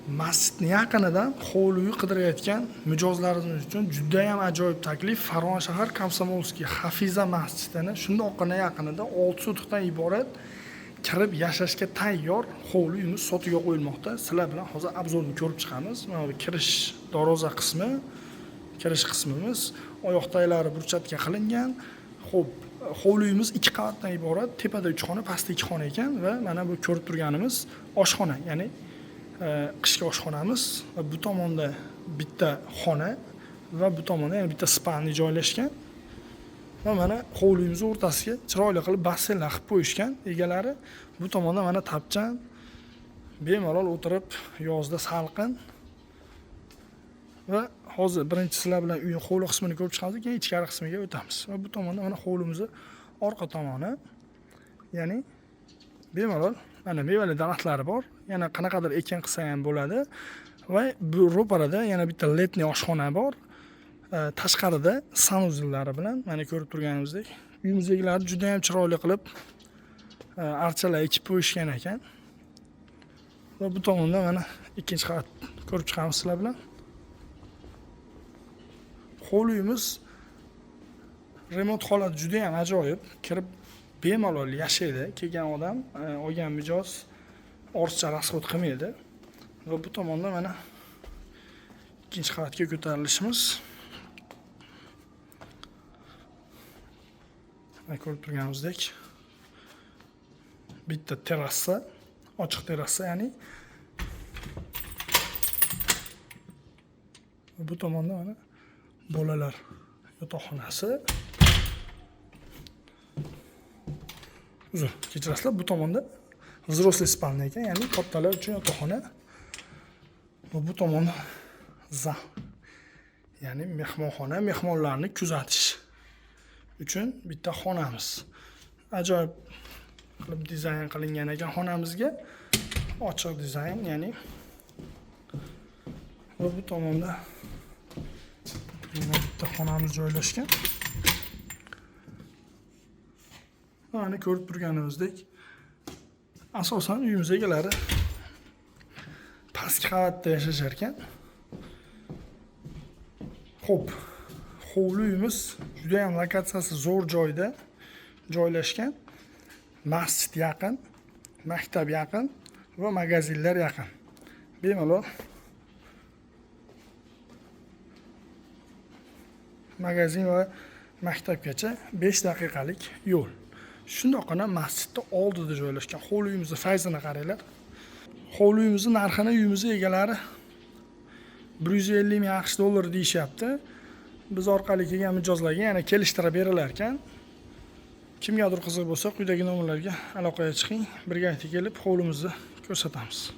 Masjidni yaqinidan hovli uy qidirayotgan mijozlarimiz uchun judayam ajoyib taklif. Farg'ona shahar Komsomolskiy Hafiza masjidini shundoqqina yaqinida 6 sotixdan iborat kirib yashashga tayyor hovli uyimiz sotuvga qo'yilmoqda. Sizlar bilan hozir obzorni ko'rib chiqamiz. Mana bu kirish darvoza qismi, kirish qismimiz oyoq taglari burchakka qilingan. Xo'p, hovli uyimiz 2 qavatdan iborat. Tepada 3 xona, pastda 2 xona ekan va mana bu ko'rib turganimiz oshxona, ya'ni qishki oshxonamiz va bu tomonda bitta xona va bu tomonda yana bitta spalni joylashgan. Va mana hovli uyimizni o'rtasiga chiroyli qilib basseynlar qilib qo'yishgan egalari. Bu tomonda mana tapchan, bemalol o'tirib yozda salqin. Va hozir birinchi sizlar bilan uyning hovli qismini ko'rib chiqamiz, keyin ichkari qismiga o'tamiz. Va bu tomonda mana hovlimizni orqa tomoni, ya'ni bemalol mana mevali daraxtlari bor. Yana qanaqadir ekin qilsa ham bo'ladi. Va bu ro'parada yana bitta letniy oshxona bor. Tashqarida sanuzelllari bilan mana ko'rib turganimizdek uyimizdagilar juda ham chiroyli qilib archalar ekib qo'yishgan ekan. Va bu tomonda mana ikkinchi qavat ko'rib chiqamiz sizlar bilan. Hovli uyimiz remont holati juda ham ajoyib. Kirib bemalol yashaydi. Kelgan odam, olgan mijoz ortiqcha rasxod qilmaydi. Va bu tomonda mana ikkinchi qavatga ko'tarilishimiz. Mana ko'rib turganimizdek bitta terrasa, ochiq terrasa, ya'ni bu tomonda mana bolalar yotoqxonasi. Uzr, kechirasizlar, bu tomonda взрослый спальня ekan, ya'ni kattalar uchun yotoqxona. Va bu tomonda zal, ya'ni mehmonxona, mehmonlarni kuzatish uchun bitta xonamiz. Ajoyib qilib dizayn qilingan ekan xonamizga. Ochiq dizayn, ya'ni. Va bu tomonda yana bitta xonamiz joylashgan. Mana ko'rib turganimizdek, asosan uyimiz egalari pastki qavatda yashashar ekan. Xo'p, hovli uyimiz juda ham lokatsiyasi zo'r joyda joylashgan. Masjid yaqin, maktab yaqin va magazinlar yaqin. Bemalol magazin va maktabgacha 5 daqiqalik yo'l. Shundoqqina masjidni oldida joylashgan hovli uyimizni fayzini qaranglar. Hovli uyimizni narxini uyimizni egalari 150 ming AQSh dollari deyishyapti. Biz orqali kelgan mijozlarga yana kelishtirib berilar ekan. Kimgadir qiziq bo'lsa, quyidagi nomerlarga aloqaga chiqing. Birgalikda kelib hovlimizni ko'rsatamiz.